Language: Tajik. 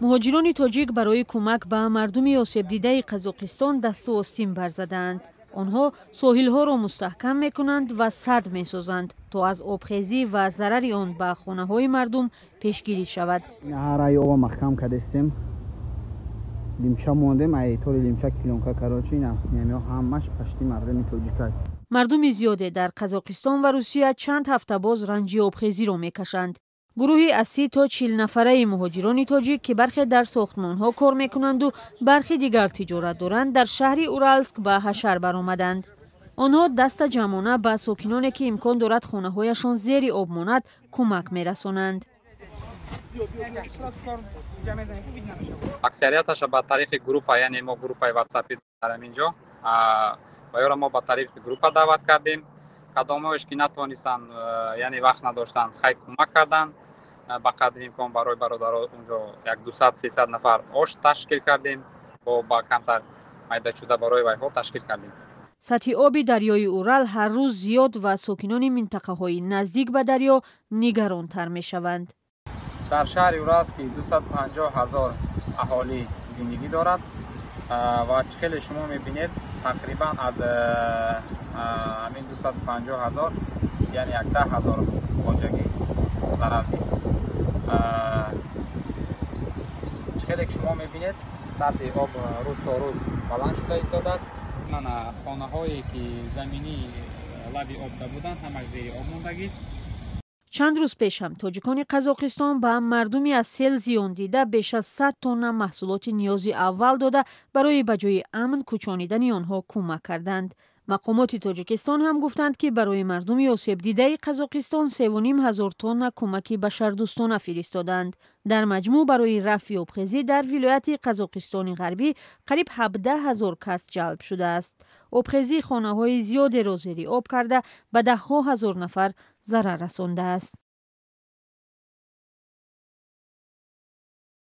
Муҳоҷирони тоҷик барои кӯмак ба мардуми осебдидаи Қазоқистон дасту остин барзадаанд. Онҳо соҳилҳоро мустаҳкам мекунанд ва сад месозанд, то аз обхезӣ ва зарари он ба хонаҳои мардум пешгирӣ шавад. Ҳараи оба маҳкам кардестем, лимча мондем, ай тори лимча плёнка, короче, ина ҳамаш пашти мардуми тоҷикай. Мардуми зиёде дар Қазоқистон ва Русия чанд ҳафта боз ранҷи обхезиро мекашанд. Гурӯҳи аз 30 то 40 нафараи муҳоҷирони тоҷик, ки бархе дар сохтмонҳо кор мекунанду бархи дигар тиҷорат доранд, дар шаҳри Уралск ба ҳашар баромаданд. Онҳо даста ҷамъона ба сокиноне, ки имкон дорад хонаҳояшон зери об монад, кӯмак мерасонанд. Аксарияташа ба тариқи группа, яъне мо группаи ватсапи дорем инҷо ва ёро мо ба тариқи группа даъват кардем. Кадомҳоеш ки натавонистанд, яъне вақт надоштанд, хай, кӯмак карданд ба қадри имкон. Барои бародаро унҷо як 200-300 нафар ош ташкил кардем, бо ба камтар майдачуда барои вайҳо ташкил кардем. Сатҳи оби дарёи Урал ҳар рӯз зиёд ва сокинони минтақаҳои наздик ба дарё нигаронтар мешаванд. Дар шаҳри Уралск ки 250 ҳазор аҳолӣ зиндагӣ дорад ва чӣ хеле шумо мебинед, тақрибан аз ҳамин 250 ҳазор, яъне як 10 ҳазор хоҷагӣ зарар дид. Чӣ хеле ки шумо мебинед, сатҳи об рӯз то рӯз баланд шуда истодааст. Мана, хонаҳое ки заминӣ лаби обда буданд, ҳамаш зери об мондагист. Чанд рӯз пеш ҳам тоҷикони Қазоқистон ба мардуми аз сел зиён дида беш аз 100 тонна маҳсулоти ниёзи аввал дода, барои ба ҷои амн кӯчонидани онҳо кӯмак карданд. Мақомоти Тоҷикистон ҳам гуфтанд, ки барои мардуми осебдидаи Қазоқистон 3500 тонна кӯмаки башардӯстона фиристоданд. Дар маҷмӯъ барои рафъи обхезӣ дар вилояти Қазоқистони Ғарбӣ қариб 17 ҳазор кас ҷалб шудааст. Обхезӣ хонаҳои зиёдеро зери об карда, ба даҳҳо ҳазор нафар зарар расондааст.